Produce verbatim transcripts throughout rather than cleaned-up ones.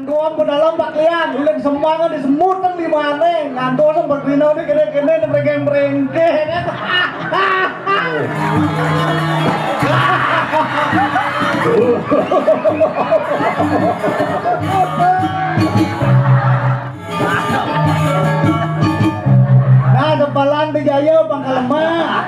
Doang pedalem pakaian, uling sembangan disemuteng di mana? Ngantos sempet dino di kene-kene di prengkeng-prengkeng. Nah, sempalan di Jaya pangkal lemah.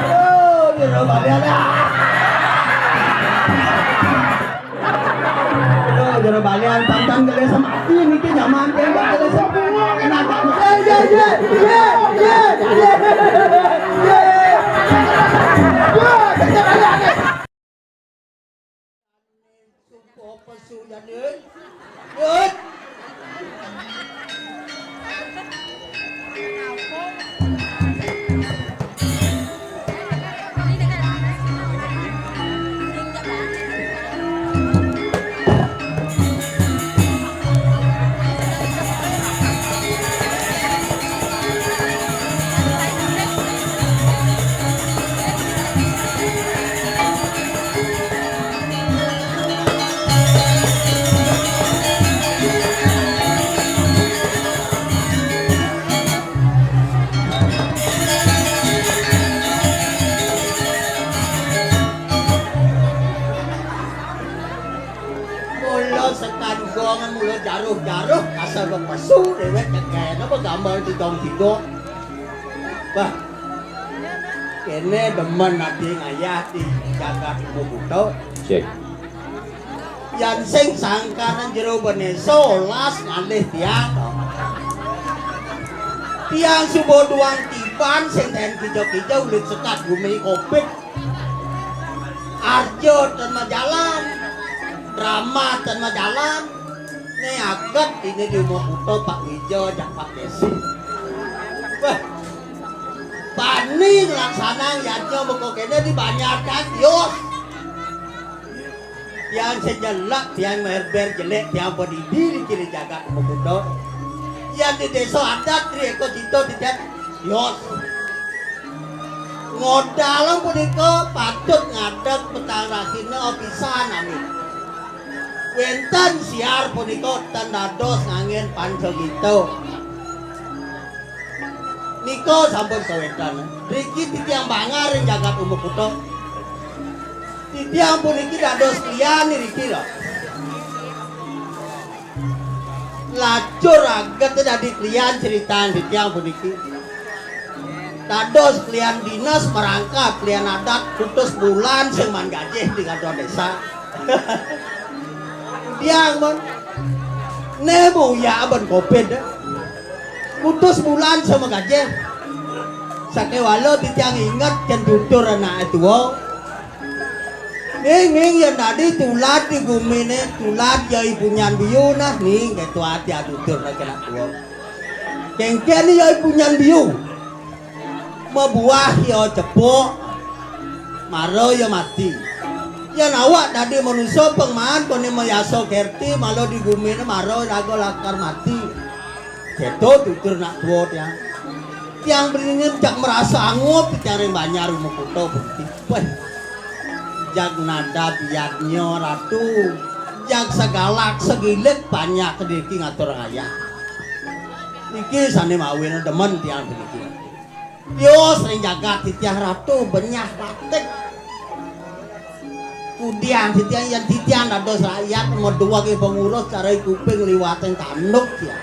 Oh, jero balian. Aduh, jero balian, pantang gelis sama aku niki nyaman, tembak gelis sama aku. Enak banget. Ye, ye, ye, ye, ye, ye, ye. Wah, kecil aja, nih. Supo pesu jane. Yut. Mula sekan gong, mula jaruh-jaruh, asal bepesu dewek kekene apa gambar di dong tiga. Bah, kene demen ati ngayah di jagat Kuta. Cek. Yan sing sangkanan jero benesa olas ngalih tiang. Tiang suba duang tiban sing ten kija-kija ulit sekat gumi kopit. Arja ten majalan, drama ten majalan. Ne aget ini di Uma Kuta Pak Wija jak Pak Desi. Wah, bani nglaksanang yadnya mengko kene dibanjarkan, yus. Tiang sejelek, tiang merber jelek, tiang pedidi di kiri jagat Uma Kuta. Yan di desa adat, Tri Eko Cito, di Yos. Ngodal punika patut ngadeg petang rasina pisan, amin. Wenten siar punika ten dados nganggen pancagita. Nika sampun kawentan. Riki titiang bangar ring jagat Uma Kuta. Titiang puniki dados klian niki lho. Lacur aget dadi klian critan titiang puniki. Dados klian dinas merangkap klian adat kutus bulan sing man gajih di kantor desa. Tiang mon. Ne bu ya ben kopit. Kutus bulan sama gajih. Sakewala titiang inget ken tutur anake tua. Ning, ning, yen dadi tulad di gumine, tulad yai punyan biu nah, ning, ketua ati atutur nak kena tua. Kengken yai punyan biu. Mabuah ya cepuk, mara ya mati. Yen awak dadi manusa pengmaan kone mayasa kerti, malah di gumine mara raga lakar mati. Keto tutur nak tua tiang. Tiang beringin jak merasa angup tiang ring banjar Uma Kuta bukti. Weh, jag nadab yadnya ratu, jag segalak segilik banyak kediki ngatur ngayah. Niki sane mawin demen tiang niki. Tios ring jagat titiang ratu benyah batik. Kudian titiang yen titiang dados rakyat meduweg pengurus carai kuping liwating tanduk tiang.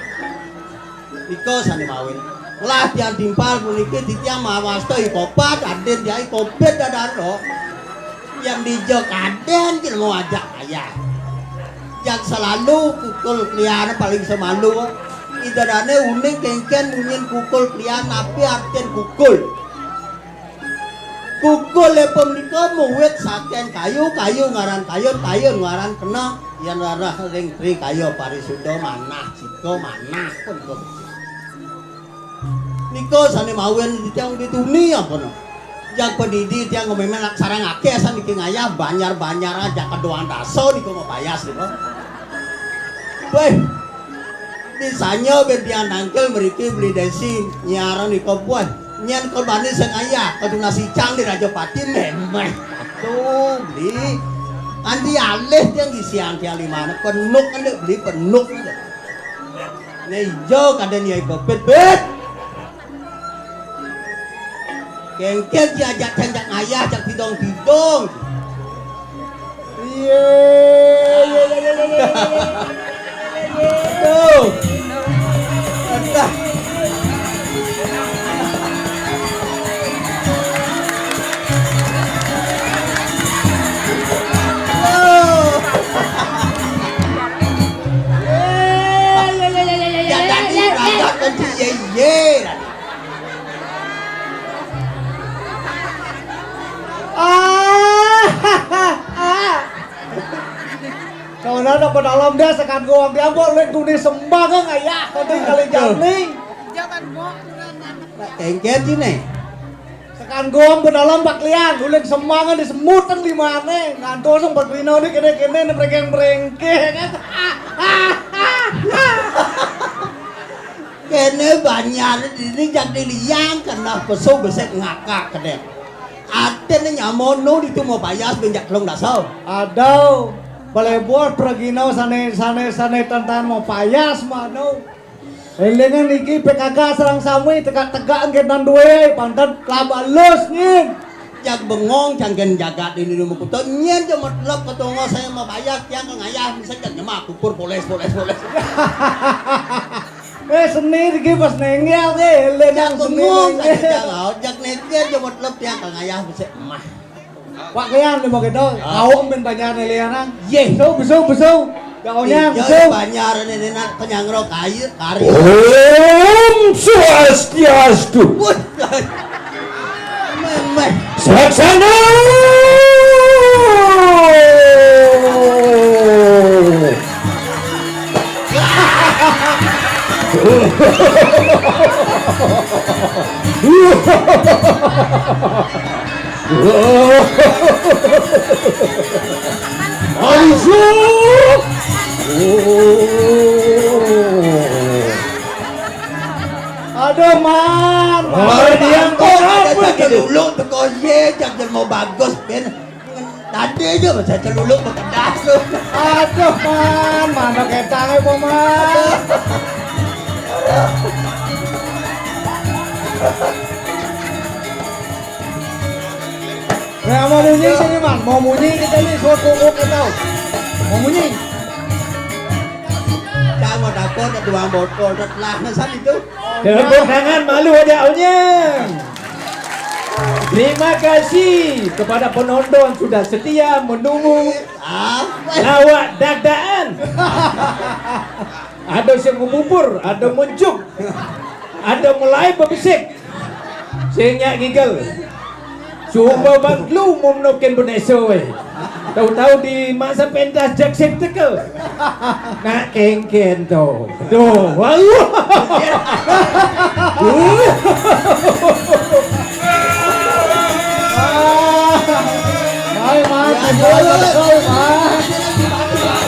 Nika sane mawin. Lah tiang timpal puniki titiang mawasta ikopat adin tiang ikopit dadar lo. Yang dija kaden ki mau ajak ayah. Yang selalu kukul klian paling semalu. Idadane uning kengken munyin kukul klian napi artin kukul. Kukul lepon nika muwit saking kayu, kayu ngaran kayun, kayun ngaran kena, yang rarah ring tri kaya parisuda manah cipta manah pun kok. Nika sane mawin titiang dituni apa no? Jak padidi tiang ngomong anak sareng aké asal niki ngayah banjar-banjar aja kedoang daso niku mapayas niku. Wéh, misalnya ben tiang nangkil mriki beli desi nyiarang niku, wéh, nyén kebani sing ngayah, kedu nasi cang di Rajapati méméh. Tuh, beli. Anti alih tiang isian tiang limana, penuk kan dek beli, penuk kan dek. Né ijo kadén yai pepit, bet. Kéngkén diajak cang jak ngayah, jak tidong-tidong. Iya, iya, iya, iya, iya, iya. Tuh. Entah. Tuh. Iya, iya, iya, iya, iya, iya, iya, iya, iya. Ya, tadi ragat kunci, iya, iya. Ah, saudara dapat dalam dia sekan gua ambil ambil lek dunia sembang kan ayah tadi kali jani. Engket ini. Sekan gua ambil dalam baklian, ulin sembangan disemutan di mana? Ngantos sing baklian ini kene-kene ini brengkeng-brengkeng. Kéné banjar dini jak diliang keneh pesu besik ngakak kedék. Aténé nyamono ditu mau payas ben jak telung dasa. Aduh, balé bos pragina sané, sané, sané tantan mau payas mano. Élingan niki P K K sareng sami tegak-tegak nggih nan duwé, panten lab alus nggih. Jak bengong cangkén jagat ini rumah kuto nyén cuma telep ketongo saya mau payas tiang ke ngayah bisa jak nyemak kupur poles, poles, poles. Eh, seni iki pas nengel ke, eling nang seni bengong nengel. Saja laut, jak nengel aja mau telep tiang kang ayah bisa emah. Pak Kian di mau gitu, kau min banyak nelianan. Yeh. Besu, besu, besu. Ya onyang, iya, besu. Banyak ini nak penyangro kayu, kari. Om Swastiastu. Wah, memeh. Saksana. Alisa. Aduh, man. Wah, dia kok ada apa gitu? Dulu teko ye, jak jelma bagus, ben. Tadi aja saya celuluk bekedas tuh. Aduh, man, mana ketangnya, Paman? Nah, mau munyi sini, man. Mau munyi kita nih, suat kok kita. Mau munyi. Cak mau dapur, ada dua botol, telah, nah, san itu. Tepuk tangan malu aja, Onyang. Terima kasih kepada penonton sudah setia menunggu lawak dagdaan. Ada sing ngububur, ada muncuk, ada mulai bebesik. Sing nyak gigel. Cuba bang lu mau menokin beneso, eh. Tahu-tahu di masa pentas jak sing tekel. Nak kengken tu. Aduh, wah. Hai, Mas. Ya, ya, ya. Hai, Mas.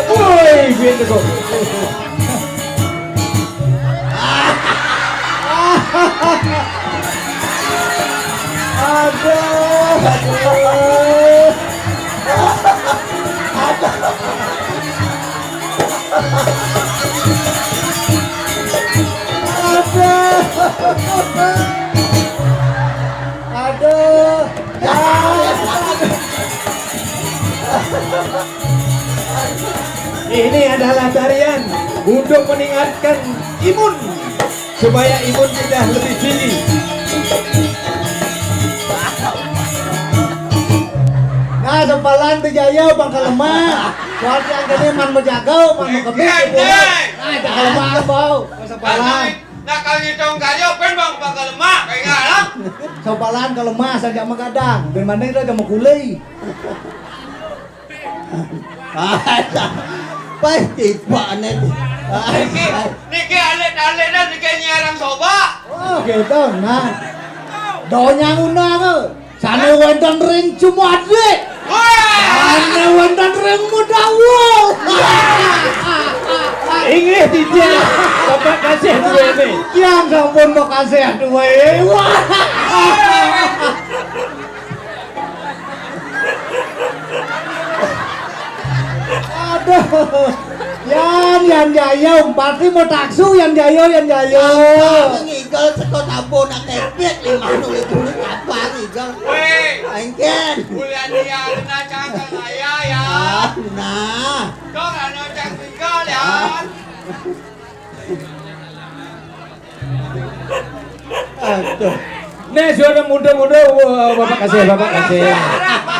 Woi, gitu kok. Aduh, aduh. Aduh. Aduh. Ini adalah tarian untuk meningkatkan imun, supaya imun kita lebih tinggi. Nah, sempalan tu jaya bang kelemah. Buat yang kene man menjaga, man mengkebis. Nah, jangan lemah bau. Sempalan. Nah, kalau ngitung karya, pen bang bakal lemak, kayak ngarang. Sopalan kalau mas aja menggadang, dan mana itu aja mau kulei. Pas tiba nih. Niki, niki alit-alit dan niki nyerang soba. Oh, gitu, nah. Donya ngundang, eh. Sané wénten ring Jumadik. Sané wénten ring Mudawul. Inggih, titah. Bapak kasih duwéné. Yan sampun makasih duwé. Wah. Aduh. Yan, Yan Jaya, pasti mau taksu, Yan Jaya, Yan Jaya. Apa ngigel seko tabo nak tepit, limah nulis dulu apa ngigel. Wéh. Engken. Bulan dia kena cangkang ayah ya. Ah, nah. Kau kena cangkang ya. Ah. Aduh. Nih, sudah muda-muda, wah, Bapak kasih, Bapak kasih.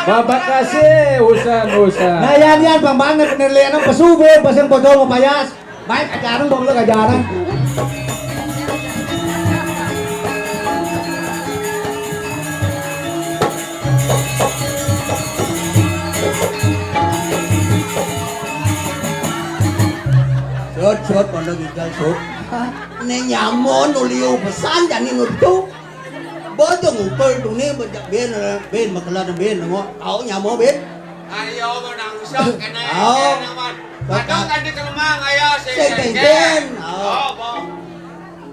Bapak kasih, usan, usan. Nah, yan, yan, Bang, banget penilaian pesu, be, pasang botol mau payas. Baik, ajaran, gua belum ajaran. Sut, sut, pondok igal, sut. Né nyamo nuliu pesan jani nutu. Bojo ngupul tuni bejak bin, bin makelan bin ngo. Kau nyamo bin. Ayo menang usah kena. Oh. Kena, Man. Kadang kan di kelemang ayo sing Sing kengken. Kengken. Oh. Oh, Bang.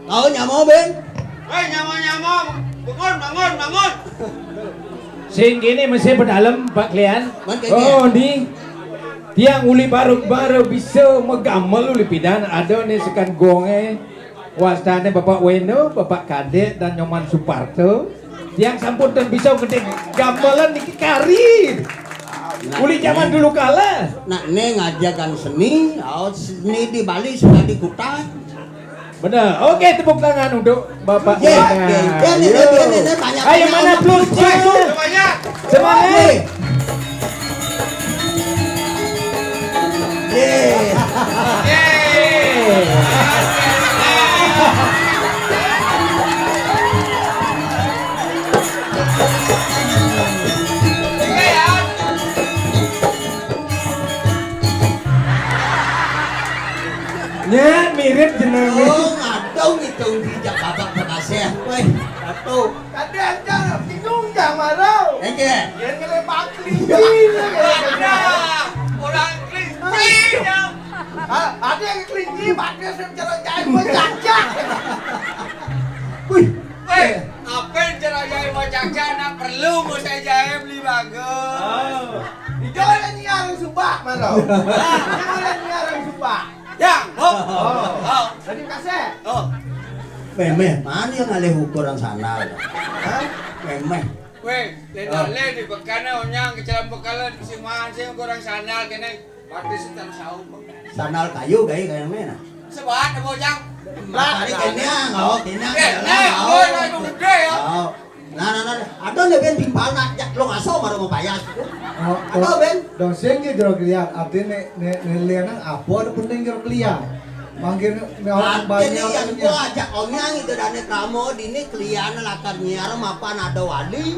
Kau nyamo bin. Hei, nyamo-nyamo. Bangun, bangun, bangun. Sing kini mesti pedalem, Pak Klian. Man kengken. Oh, ni. Tiang uli baru-baru bisa megamel uli pidan ada ni sekan gongé. Wastané Bapak Weno, Bapak Kadek, dan Nyoman Suparto. Tiang sampun ten bisa gedé gamelan niki kari. Uli zaman dulu kala. Nak né ngajakan seni, oh, seni di Bali sudah di Kuta. Benar. Oke, tepuk tangan untuk Bapak Weno. Ayo, mana plus, plus, plus. Semangat. Yeay. Yeay. Nya mirip jenengé. Oh, ngadong itu dijak Bapak Bekasih. Wéh, satu. Kadang jangan bingung jangan marau. Engke. Yang kena bakli. Orang kelinci ya. Ah, ada yang kelinci, pakai secara jahit bercacak. Wih. Wéh, apa yang cara jahit bercacak? Nak perlu mau saya jahit beli bagus. Oh. Jangan nyiar subak, marau. Jangan nyiar subak. Yang, oh. Oh. Oh. Tadi kasih. Oh. Méméh, mana yang ngalih ukuran sandal? Hah? Méméh. Wéh, lén alé di bekana onyang kecelam bekala di siman sing kurang sandal kéné. Pati setan saum. Sandal kayu gaé kaya ména. Sebat apa, Jang? Tadi kenyang, oh, kenyang. Kenyang, oh, itu gedé ya. Oh. Nah, nah, nah, nah. Ada nih, Ben, timpal nak jak lo ngaso baru mau payas. Oh, ada, Ben. Dong sing di jero klian, artinya né né lian nang apa ada penting jero klian. Mangkin orang banyak. Artinya yang gua ajak onyang itu dane kamu dini klian lakar nyiar mapan ada wali.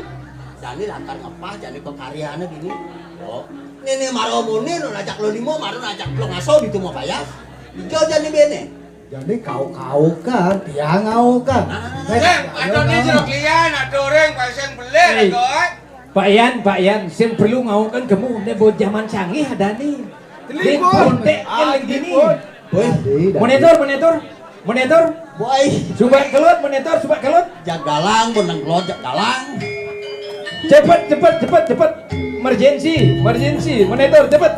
Jani lakar ngepah, jani pekaryane gini. Oh. Nene maro muni, no ajak lo limo, maro ajak lo ngaso di tumo payas. Ijo jani bene. Jadi kau-kau kan, tiang ngau kan. Nah, nah, nah, nah. Sing, ada nih jero klian, ada orang pasang belir, Pak Ian, Pak Ian, sing perlu ngau kan kamu, ini buat zaman canggih ada nih. Telepon. Kontak kan lagi nih. Woi. Monitor, monitor, monitor. Woi. Coba kelut, monitor, coba kelut. Jak galang, benang kelut, jak galang. Cepet, cepet, cepet, cepet. Emergency, emergency, monitor, cepet.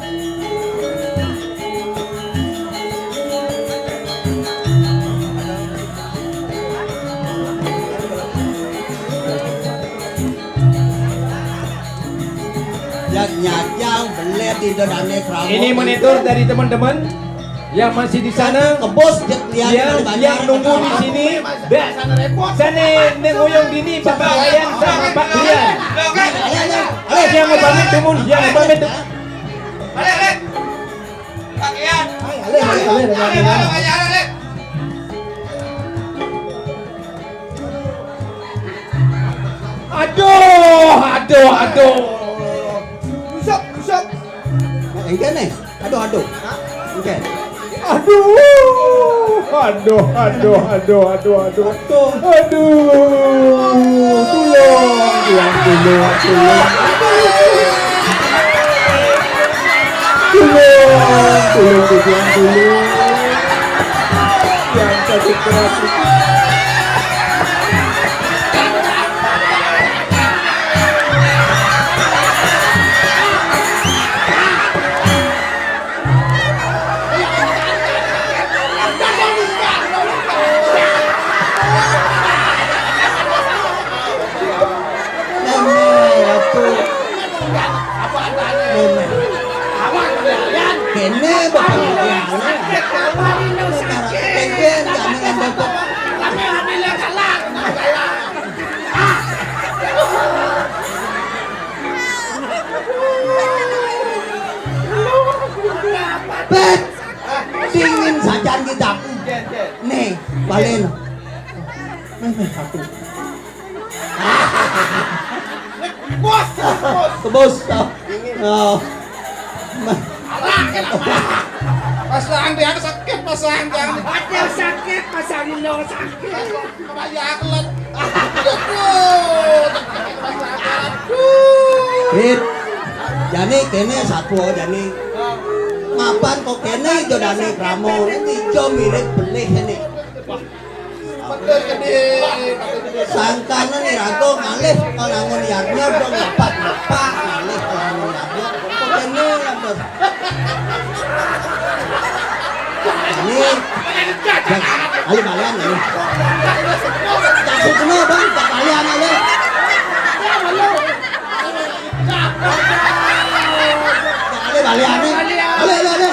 Yang nyajang belet di dodane keramu. Ini monitor dari teman-teman yang masih di sana. Kebos, yang, yang nunggu di sini. Dah. Sana neng oyong dini, Bapak Wayan sama Pak Brian. Ayo, ayo, ayo. Yang mau pamit, tumun, yang mau pamit. Pak Ian. Ayo, ayo, ayo, ayo, ayo. Aduh, aduh, aduh. Busuk, busuk. Engke nih. Aduh, aduh. Hah? Engke. Aduh, aduh, aduh, aduh, aduh, aduh. Aduh, tulung, tulung, tulung, tulung. Tulung, tulung, tulung, tulung. Yang sakit keras. Nenek, apa? Nenek. Kene bakal. Kene, kene, kene. Bet, dingin sajan kita. Nih, balen. Nih, nih, satu. Bos, bos. Bos. Dingin. Oh. Alah, enak. Pasang dia sakit, pasang dia. Ada sakit, pasang lo sakit. Kebanyakan. Aduh. Rit, jani kene satu jani. Mapan kok kene jo dani kramo, ijo mirip belih ini. Sangkana ni rago ngalih kok nangun yadnya dong lepat lepak ngalih kok nangun yadnya. Kok kene lantas. Ini. Bang, ayo balian ini. Kasih kena, Bang, tak balian ini. Ayo balian ini. Ayo, ayo, ayo.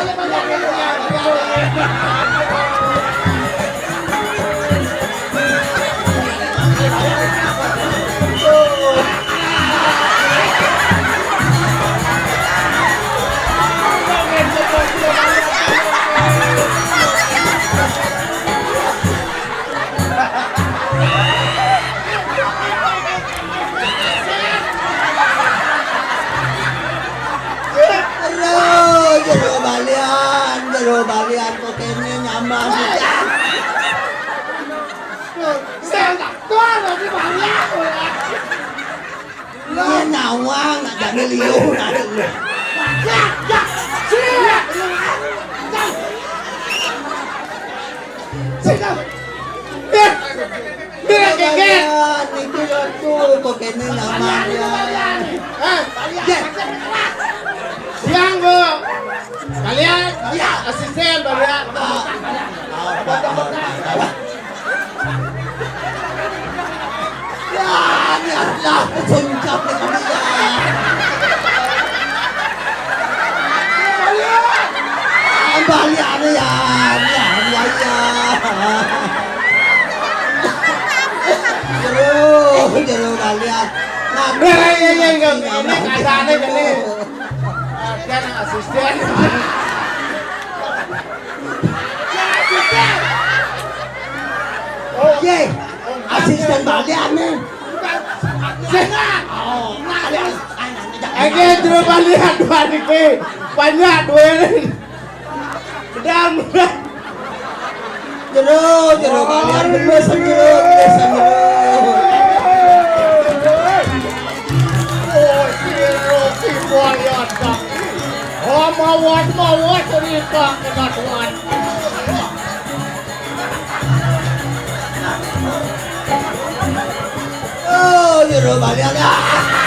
Jero, jero balian, jero balian kok kene nyaman. Sing tak kok lagi balian. Lah nyawang nak jane liu nak. Ya, ya. Sini. Sini. Dia kengkeng. Itu ya tuh kok kene nyaman ya. Hah? Ya. Siang, Bu. Kalian? Iya. Asisten, Balian. Ya, ya, ya, sungkap ni kami ya. Balian ni ya, ya, ya, ya. Jero, jero balian. Nah, ya, ya, ya, ya, ini kasarnya gini. Ada nang asisten. Oke, asisten balian nih. Oh, nah, ya. Oke, jero balian dua niki. Banyak duit. Bedam, bedam. Jero, jero balian bener sing jero, bener sing jero. Oh, jero ki balian tak. Oh, mawas, mawas, cerita kena tuan. Oh, jero balian. Ah!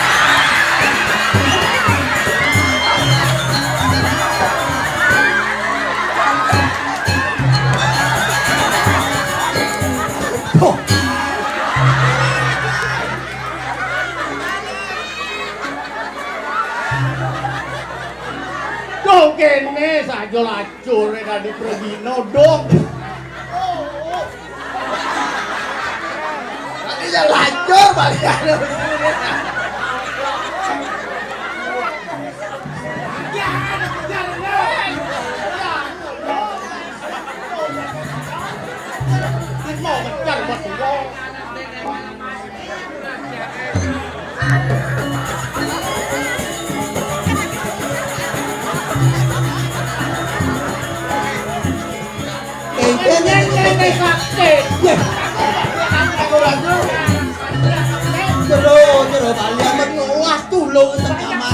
Tuh. Tuh kene saja lacur dari Prodino dong. Tadi ya lacur balik. Mau ngejar buat gua.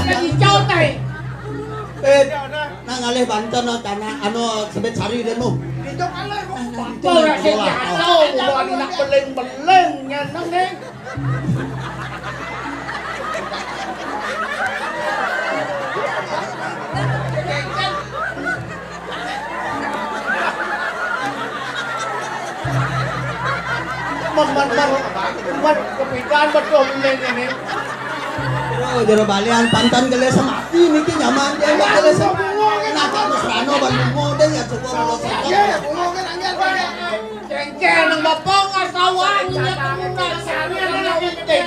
Jadi cau tai. Eh, nang ngalih banten no, tanah, anu, sebit sari dan mu. Itu kan lah, kok ora sing biasa, wong anak beling-beling nyeneng nih. Man, man, man, man, kepikiran betul ini. Jero, jero balian pantan gelis mati niki nyaman dia nggak gelis. Nah, kamu serano bandungo deh ya coba kalau serano. Cengkel nang bapak nggak sawang nggak tahu nggak sari nggak ngerti.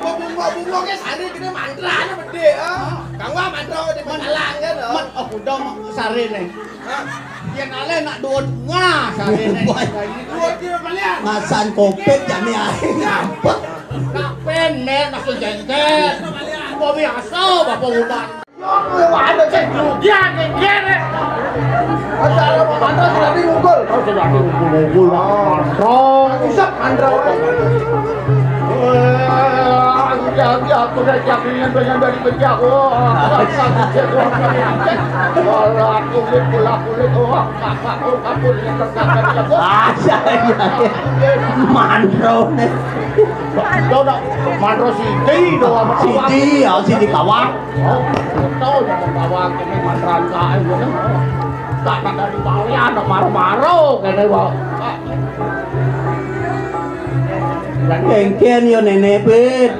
Bunga-bunga ke sari kena mantra na bede ah. Kang wah mantra di panalang kan. Mat aku dong sari nih. Yen ale nak dua tengah sare nek. Wah. Dua kilo kalian. Masan kopet jane ae ngampet. Nak pendek nak jengket. Mau biasa bapak umat. Ada cek dia kere. Ada ada ada sudah diunggul. Oh, sudah diunggul-unggul. Oh. Bisa andra. Aku dah aku dah jago dengan dari penjago. Wah, kulit pula kulit oh. Ah, iya, iya. Mandro nih. Mandro siji doang. Siji, ya, siji kawan. Oh, tahu jangan kawan kene mantran kae ngono. Tak ada di bawah ada maro-maro kene wae. Kengken yo nenek pit.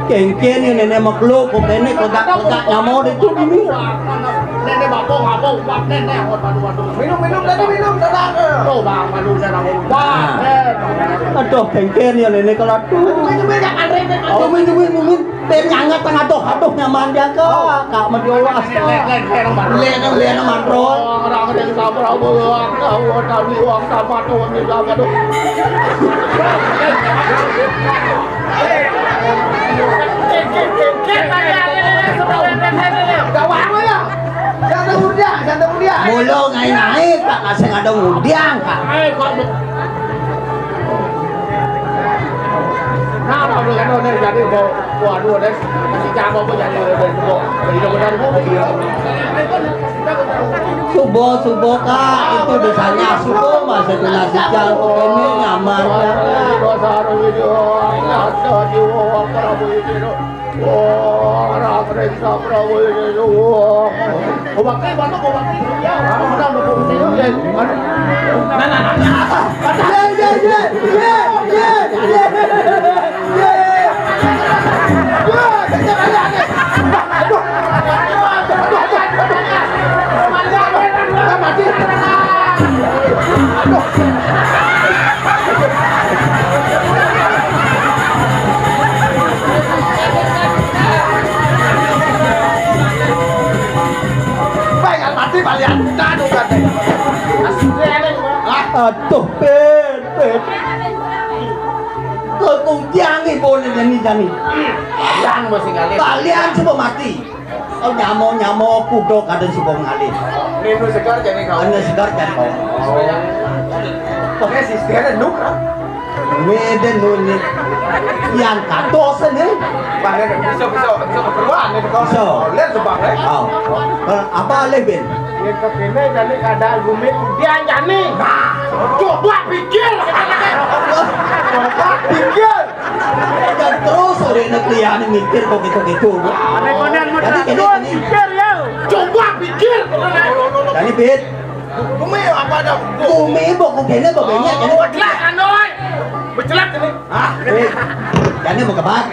Kengken yo nenek makhluk, kok nenek kok gak kok gak nyamuk itu dulu. Nenek bapak ngapa umat nenek, waduh, waduh. Minum, minum, tadi minum, tenang. Tuh, Bang, aduh, tenang, umat. Aduh, kengken yo nenek kalau tuh. Minum, minum, minum, minum. Minum, minum, minum. Tem nyangat tengah doh, aduh nyaman dia ke. Kak mati Allah astaga. Lena lena mantro. Orang yang sabra buang tahu tadi uang sama tuh ni sama tuh. Gawang ya. Santai muda, santai muda. Mulu ngai-ngai tak kasih ada mudiang kak. Nah, kalau kan udah jadi mau waduh deh. Masih jago apa jadi udah mau. Jadi udah mau. Subuh subuh kak itu bisanya subuh masih kena sijang ini nyaman ya. Dosa harus itu. Ada jiwa para itu. Wah, ora periksa Prabu ini, wah. Obat kae batuk, obat kae. Ya, ora ora obat kae. Ya, anu. Nah, nah, nah, nah. Ye, ye, ye, ye, ye, ye. Ye, ye, ye. Ye, ye, ye. Aduh. Aduh, aduh, aduh, aduh. Mati. Aduh. Pengen mati balian dadu kate. Asli. Ah, aduh, pit, pit. Kok kung tiang ni boleh jani jani. Yang masih ngalir. Balian coba mati. Oh, nyamo, nyamo, kudo kadang suka ngalih. Nino segar jadi kau. Nino segar jadi kau. Oke, sistemnya nuk, ah. Mede nunyi. Yang katos ini. Bahkan bisa, bisa, bisa keperluan ini kau. Bisa. Lihat sebab, eh. Oh. Eh, apa alih, Ben? Ini kekini jadi kada gumi dia jani. Nah, coba pikir. Coba pikir. Dan terus sore ini kliane mikir kok gitu-gitu. Jadi kene kene. Pikir ya. Coba pikir. Jadi pit. Bumi apa ada? Bumi mbok kene mbok banyak kene. Becelak kan oi. Becelak ini. Ah, pit. Jadi mau kebat.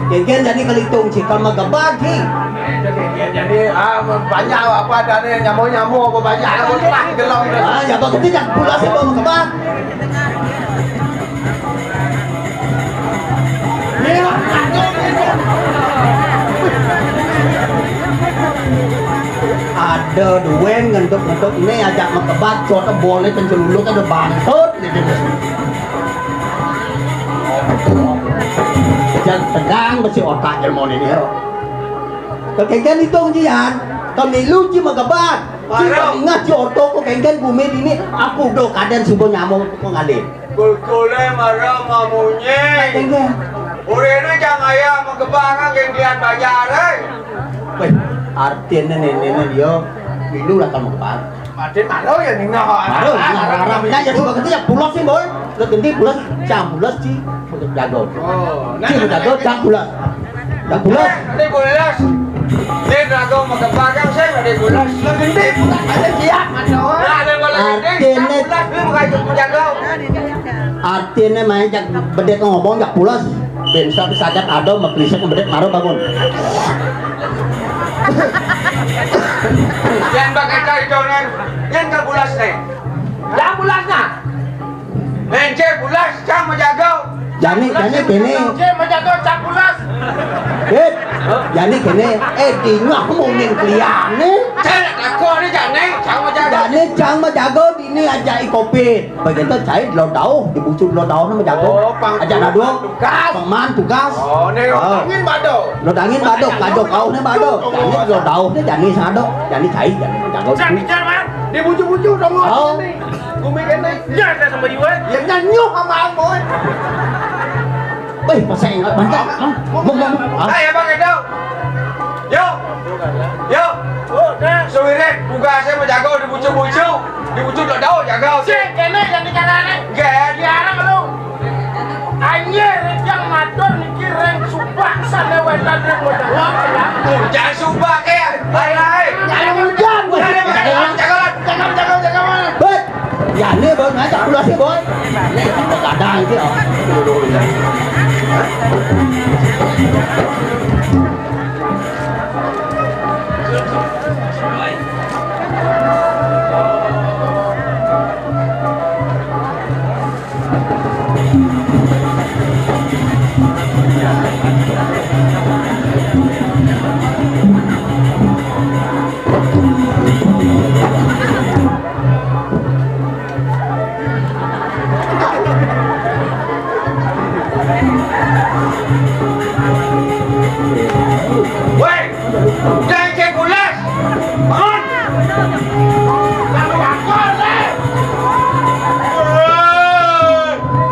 Kengken jadi kelitung cikal magebag hi. Jadi ah, banyak apa dari nyamuk-nyamuk apa banyak apa telah gelem. Ah, ya begitu jak pula sih mau magebag. Ada duwen ngentuk-ngentuk ini ajak magebag, cot boleh penceluluk ada bantut gitu. Jan Tegang besi otak jelema ni, yo. Kekéngkén itung, Jian. Kemilu ci magebat. Ci Mara. Ingat ci otak ko kéngkén gumi dini, aku do kadén suba nyamuk ko ngalih. Kulkulé mara mamunyi. Kéngkén. Urine jang aya magebat kang genggian bajar, eh. Wéh, artiné néné dia milu lakar magebat. Mati malu ya ninggal. Malu, ngarang-ngarang. Nah, ya suba genti ya pulas sih, Boy. Suba genti pulas, jang pulas ci jago. Oh, nah, ci jago, nah, jang pulas. Jang pulas. Nah, tadi pulas. Dia jago magebat kang sing tadi pulas. Suba genti pulas ada siap, ada orang. Nah, ada malah genti, artiné jang pulas, dia bukan jago. Artiné main jak bedét ngomong jak pulas. Bén saja ada meklisek bedét mara bangun. Yén pakai cai conen, yén ka pulas né. Jang pulas nah. Lencé pulas, cang majago. Jani, jani kéné. Lencé majago, cang pulas. Eh, jani kéné, eh, dingah mungkin kliané. Cang takon né jani, cang majago. Jani cang majago dini ajak i covid. Begitu cai lo dauh, dibucu lo dauh né majago. Oh, pang-, ajak nado. Tugas. Pangman tugas. Oh, né lo dangin bado. Lo dangin bado, kajo kauh né bado. Jani lo dauh né jani sado, jani cai, jani majago. Cang, cang, man. Dibucu-bucu dong. Oh. Gumi kéné. Ya, ada sama jiwa. Ya, nyanyi sama boy. Wéh, pasang ingat banget. Hah? Ngomong, ngomong. Hah? Ayo, Bang Edo. Yo. Yo. Oh, nah. Suwirid, tugasé majago dibucu-bucu. Dibucu lo dauh jago. Sing, kéné yang dikarané. Nggih. Diarang lu. Anjir, yang matur niki ring subak sané wétan ring wétan. Bujang subak ya. Ayo, ayo. Nyari hujan, Bos. Ayo, ayo, ayo, jago, jago, jago, jago. Hei. Ya, ini, Bos, ngajak pulas sih, Bos. Ini, kita gadang sih, oh. Woi, jangan cek ulas. Bangun. Kamu bangun, eh.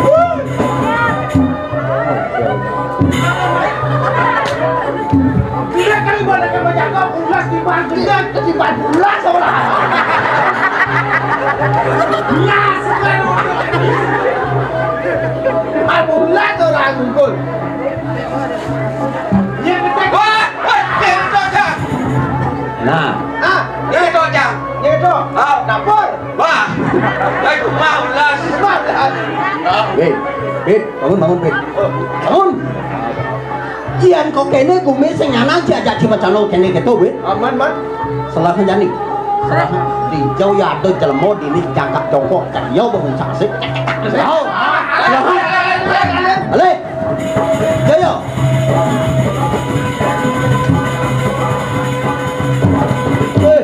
Woi. Bila kali gua lagi menjaga ulas di bangku dan ketiban ulas orang. Ulas kan orang. Ulas orang ngumpul. Wah, wah, dia itu, Cang. Nah. Ah, dia itu, Cang. Dia itu. Ah. Dapur. Wah. Baik, rumah ulas. Rumah ulas. Wéh, Pit, bangun, bangun, Pit. Bangun. Yén kok kéné gumi sing nyanang diajak ci macan kéné kéto, Pit. Aman, Man. Salah jani. Salah. Di jauh ya ada jelema dini jangkak jongkok. Cak yo bangun cak sik. Yo. Yo. Alé. Yo, yo. Eh,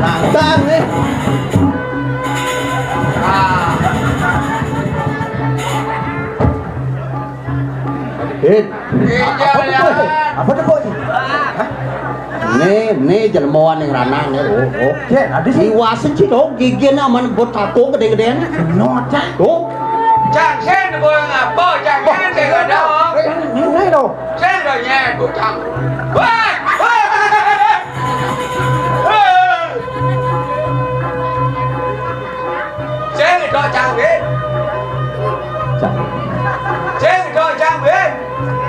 lantang, eh. Eh, apa tuh, Boy? Apa tuh, Boy? Hah? Né, né jelema ning ranah né. Oh, oh. Cek, ada sih. Iwasin sih dong, giginé aman buat tako gedé-gedéan. No, cek. Tuh. Cang sing boy ngapa? Cang sing sing ada. Eh, ini, ini dong. Sing dong nyek, Cang. Wah! Wah! Sing dok Cang wé. Cang. Sing dok Cang wé.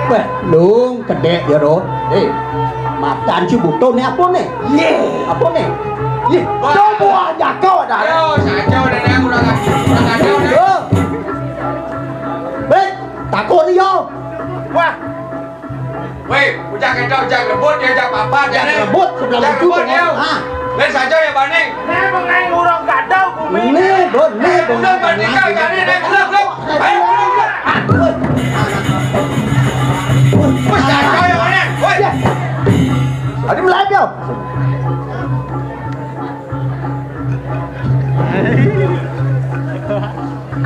Wéh, lung kedék ya, Ro. Eh, matan ci buto né apa né? Yé. Apa né? Yé. Wah. Coba aja kau dah. Yo, saja udah dah, udah dah. Udah dah, udah. Yo. Wéh, takon yo. Wah. Wéh, ujang kita ujang rebut ya, ujang papat ya, ujang rebut sebelah ujang rebut ya. Ah. Lain saja ya, Bani. Né mengai urang gadau bumi. Né, Bon, né, Bon. Udah, Bani, kau cari, né, udah, udah. Ayo, udah, udah. Wéh, saja ya, Bani. Wéh. Ada melai dia.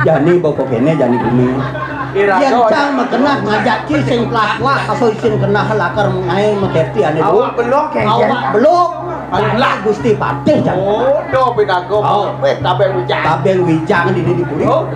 Jani boko kéné, jani gumi. Yen jang magenah ngajak ci sing plah-plah, asa isin genah lakar ngae medeti ane, Bu. Awak belok, Keng. Awak belok. Ane Gusti Patih, jang. Oh, do pinago. Oh. Weh, tabeng wijang. Tabeng wijang di, di, di puri. Oh.